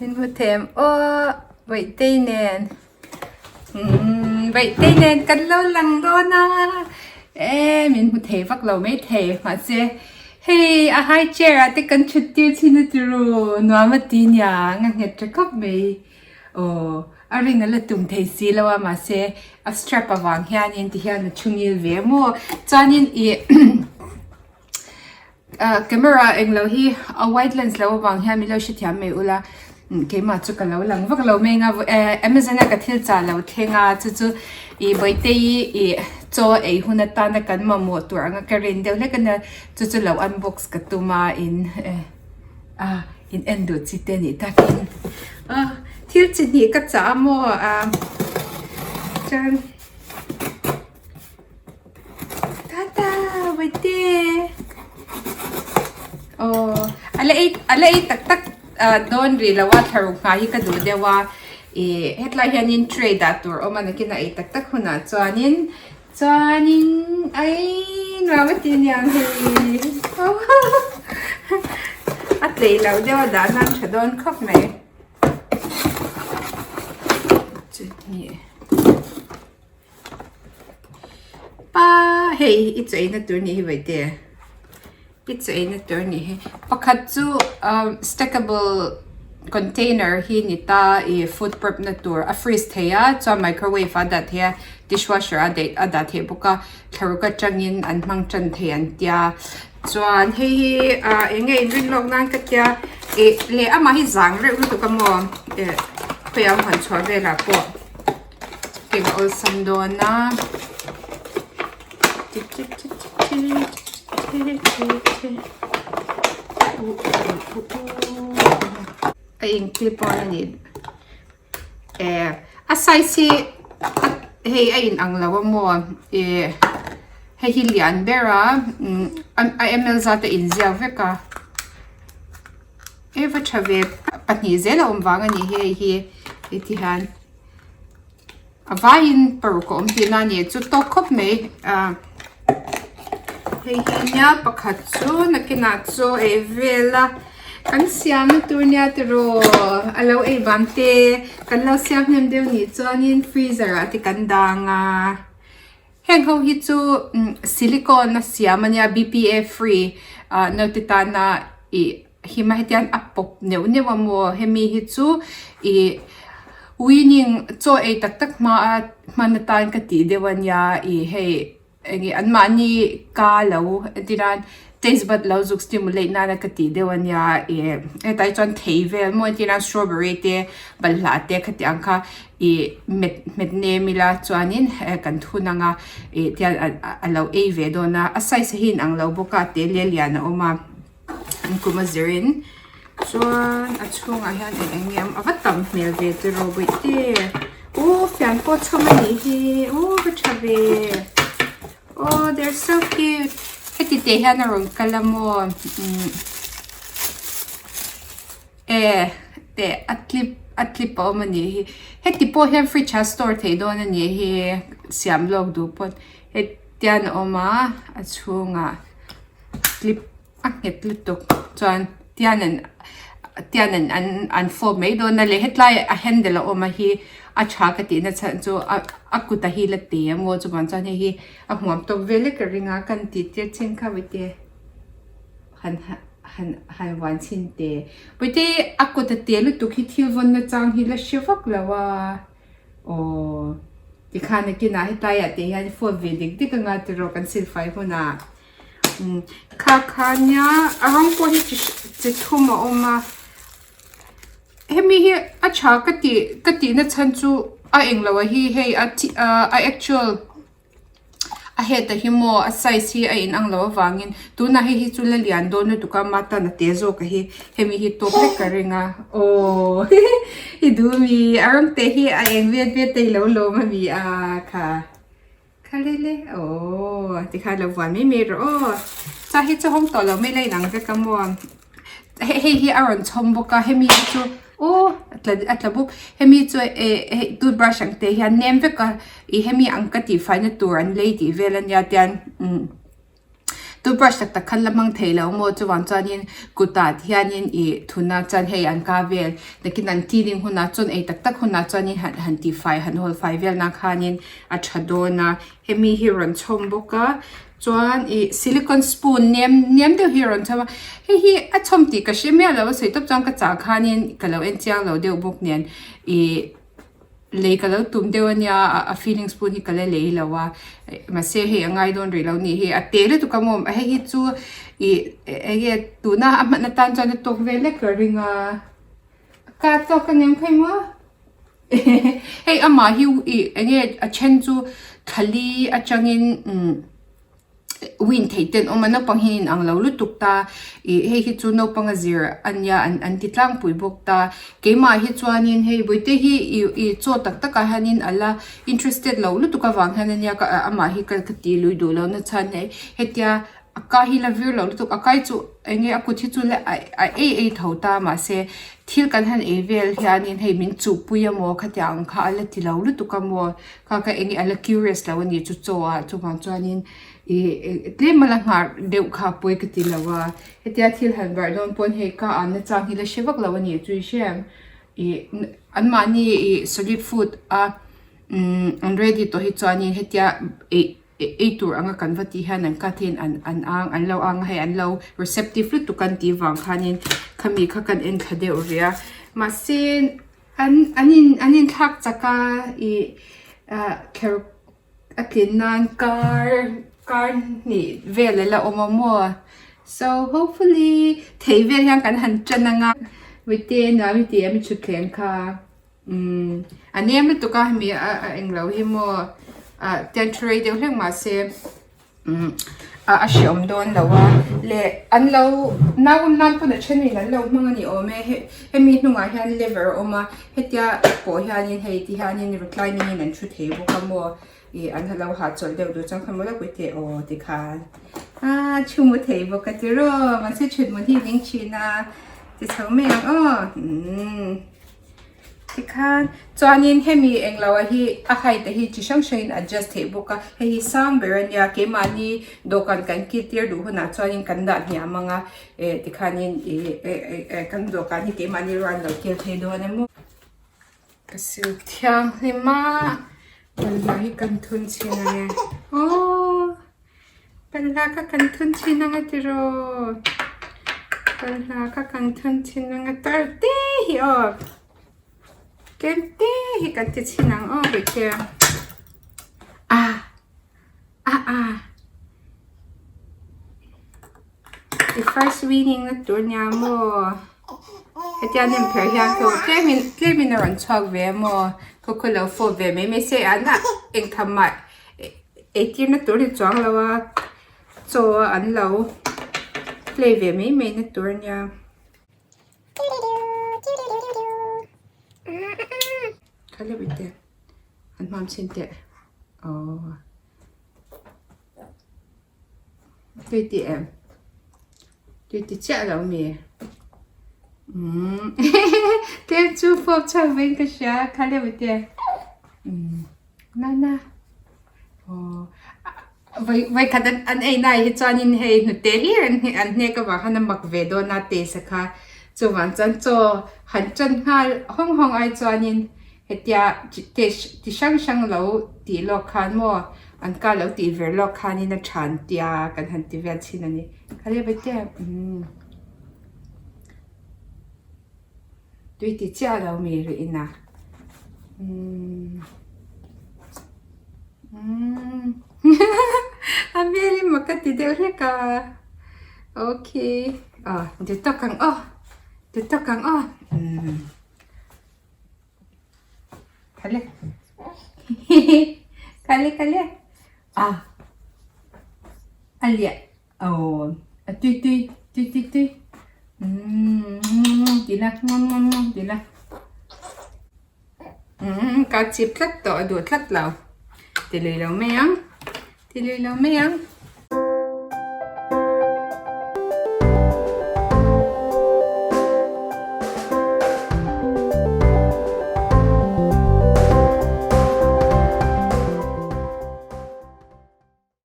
Min hmu them aw Bawihtei nen umm Bawihtei nen kan lo lang dawn a e min hmu thei vak lo maithei mahse hei a high chair ah te kan thut tir thin a tiro nuam a ti niang a nghet tha khawp mai aw a ring a la tum thei si lo a mahse a strap avang hianin tihian a thu ngil ve maw chuanin ih. Ah camera englo hi a wide lens lo avang hian min lo hrethiam mai ula keimah chu ka lo lang vak lo mai ang a eh amazon a ka thil chah lo thleng a chu chu ih bawihte hi ih chaw ei hun atana kan mamawh tur anga ka rin deuh hlek a nia chu chu lo unbox ka tum a in eh ah in en duh chi te anih takin ah thil chi hnih ka chah a maw ah chuan. Tata Bawihtê aw a la ei a la ei tak tak ah dawn rih lo a thlaruk nghah hi ka duh deuh a ih hetlai hianin tray dah tur a awm a nakin a ei tak tak hunah chuanin chuanin aii nuam a ti aniang hei a tlei loh deuh a dah nan tha dawn khawp mai chutnih. Pa hei i chaw eina tur nih hi vaihte i chaw eina tur nih hi pakhat chu umm stackable container hi ni ta ih food prep na tur a freeze thei a chuan microwave a dah thei a dishwasher a daih a dah theih bawk a thlaruk atangin an hmang tan thei an tia chuan hei hi ah eng nge in rin lawk nan ka tia ih leh amah hi zang reuh lutuk a maw eh khawiah han chhuah velah pawh. Keng awlsam dawn a a in clip on a ni eh a size hi hei a in ang lo a maw ih hei hi lian ber a a ml zat a inziak vek a e va tha ve pahnih zel a awm vang a nih hi hei hi heti hian. A vaiin paruk a awm tihna a ni chu tawk khawp mai ah hei hi nia pakhat chu nakinah chaw ei vel a kan siamna tur nia tiraw a lo ei vang te kan lo siam hnem deuh nih chuanin freezer ah te kan dang a heng ho hi chu silicone a siam a nia B P A free ah naute tana ih. Hima hetiang a pawp neuh neuh a maw hemi hi chu ih winning chaw ei tak tak hma a hman atan ka tih deuh a nia ih hei eng nge anmahni ka lo entir nan taste bud lo zuk stimulate nana ka tih deuh a nia ih hetah hi chuan thei vel maw entir nan strawberry te balhla te khatiang kha ih met hmet nem ila chuanin kan thun ang a ih tian a lo ei ve dawn a a size hi a inang lo bawk a a te leh a lian a awm a. An kum a zirin chuan a chhungah hian eng eng nge a awm a va tam hmel ve tiraw bawihte aw fian pawh chhawm a nih hi aw va tha ve aw they are so cute heti teh hian a rawn kal a maw umm e teh a clip a clip a awm a nih hi heti pawh hian fridge ah store theih dawn a nih hi siam lawk duh pawn hetian a awm a a chhungah. Clip a nghet lutuk chuan tian an tian an an an fawp mai dawn a leh hetlai a handle a awm a hi a tha ka tihna chhan chu a a kut a hi la te a maw chuvang chuan hei hi a hmuam tawk vel lek ka ring a kan tih tir chin kha bawihte han han han vuan chhin te bawihte a kut a te lutuk hi thil vawn na chang hi la hre vak lo a aw tikhan nakinah hetlai ah te hian fawp ve dik dik anga tiraw kan silfai hunah. Kha kha nia a rawng pawh hi chi chi thum a awm a hemi hi a tha ka tih ka tih na chhan chu a englo a hi hei a thi ah a actual a het a hi maw a size hi a inang loh avangin tunah hei hi chu la lian dawn lutuk a matan a te zawk a hi hemi hi tawp vek ka ring a aww i duh ami a rawng te hi a eng vet vet te hi lo lawm ami a kha. Kha le le aww tikhan lo vuan mai mai rawh aw chuan hei chu hawng tawh lo mai la inang vek a maw hei hei hi a rawn chhawm bawk a hemi hi chu aw a tla a tla bawk hemi chu eh hei toothbrush ang te hian nem vek a ih hemi ang ka tihfai na tur an lei tih vel ania tian umm. Toothbrush tak tak khan la hmang thei lo maw chuvang chuanin kutah hianin ih thuna chuan hei an ka vel nakin an cleaning hunah chuan ei tak tak hunah chuanin han han tihfai han hawl fai vel nan khanin a tha dawn a hemi hi rawn chhawm bawk a chuan ih silicon spoon nem nem deuh hi a rawn chhawm a hei hi a chhawm tih ka hre miah lo a sawi tawp chuan ka chah khanin ka lo en chiang lo deuh bawk nen ih. Lei ka lo tum deuh a nia a filling spoon hi ka la lei lo a mahse hei a ngai dawn rih lo nih hi a te lutuk a maw hei hi chu ih eng nge tuna a hman atan chuan a tawk vel lek ka ring a ka tawk a nem khawi maw hei amah hi ih eng nge a then chu thali atangin umm. Win theih ten awm a naupang hi an inang lo lutuk ta ih hei hi chu naupang a zir a nia an an ti tlangpui bawk ta keimah hi chuanin hei bawihte hi ih ih chaw tak takah hianin a la interested lo lutuk avang hian ania ka amah hi ka ka tih lui duh lohna chhan hei hetia a ka hi la vir lo lutuk a kai chu eng nge a kut hi chu la a ei ei tho ta mahse thil kan han ei vel hianin hei min chuhpui amaw khatiang ang kha a la ti lo lutuk amaw. Kha ka eng a la curious lo a ni chu chaw ah chuvang chuanin ih tlem a la nghah deuh kha pawi ka ti lo a hetia thil han barh dawn pawn hei ka an na chang hi la hre vak lo a ni chu i hre em ih anmahni ih solid food a umm an ready tawh hi chuanin hetia eih ei tur anga kan va tih hian an cut in an an ang an lo ang a hei an lo receptive lutuk an tih vang khanin khami kha kan en thla deuh rih a mahse. An an in an inthlak chak a ih ah kher a tlin nan kar kar hnih vel a la awm a maw so hopefully thei vel hian kan han tan ang a mite nuam i ti em i thutthleng kha umm a nem lutuk a hemi a a englo hi maw ah tian thu rei deuh hlek mahse. Umm a hreawm dawn lo a leh an lo nau awm nan pawn a then in an lo hmang a ni awm e he hemi hnungah hian lever a awm a hetia pawh hianin hei ti hianin reclining in an thu thei bawk a maw ih an lo hahchawlh deuh duh chuan kha maw lawk ute aw tikhan ah thu mu thei bawk a tiraw mahse thut mut hi ding thin a ti chho mai ang aw umm. Tikhan chuanin hemi englo ah hi a height te hi chi hrang hrangin adjust theih bawk a hei hi sang ber a nia keimahni dawhkan kan kil tir duh hunah chuanin kan dah hniam ang a eh tikhanin ih eh kan dawhkan hi keimahni rual an lo kil thei dawn emaw ka sil thianghlim a balhla hi kan thun chhin ang e aww. Balhla kha kan thun chhin ang a tiraw balhla kha kan thun chhin ang a tar te hi aw tlem te hi kan ti chhin ang aw bawihte a a a i first weaning na tur nia maw hetia nem pher hian khaw tlemin tlemin a rawn chhuak ve a maw khaw khaw lo fawp ve mai mai se a na engtham mah. Eitir na tur ni chuang lo a chaw a an lo play ve mai mai na tur a nia. Kha leuh i teh an hmam chhin teh aww tui ti em tui ti chiah lo mi umm tlem chu fawp chhuak ve in ka hria kha leuh i teh umm. Nana aw vawi vawi khat an an ei na hi chuanin hei hnute hlir an an hnek avang khan a mak ve dawn a taste a kha chuvang chuan chaw han tan nghal hawng hawng ai chuanin hetia taste ti hrang hrang lo tih lawk khan maw an ka lo tih ver lawk khanin a than tia kan han ti vel thin a ni kha le bete umm tui ti chiah lo mi rih in a. A hmel hi mak ka ti deuh hlek a okay aw duh tawk ang aw duh tawk ang aw umm khale khale khale a a liah aw a tui tui tui tui tui umm ti la ti la umm ka chip tlat tawh a duh tlat lo ti lui lo mai ang ti lui lo mai ang.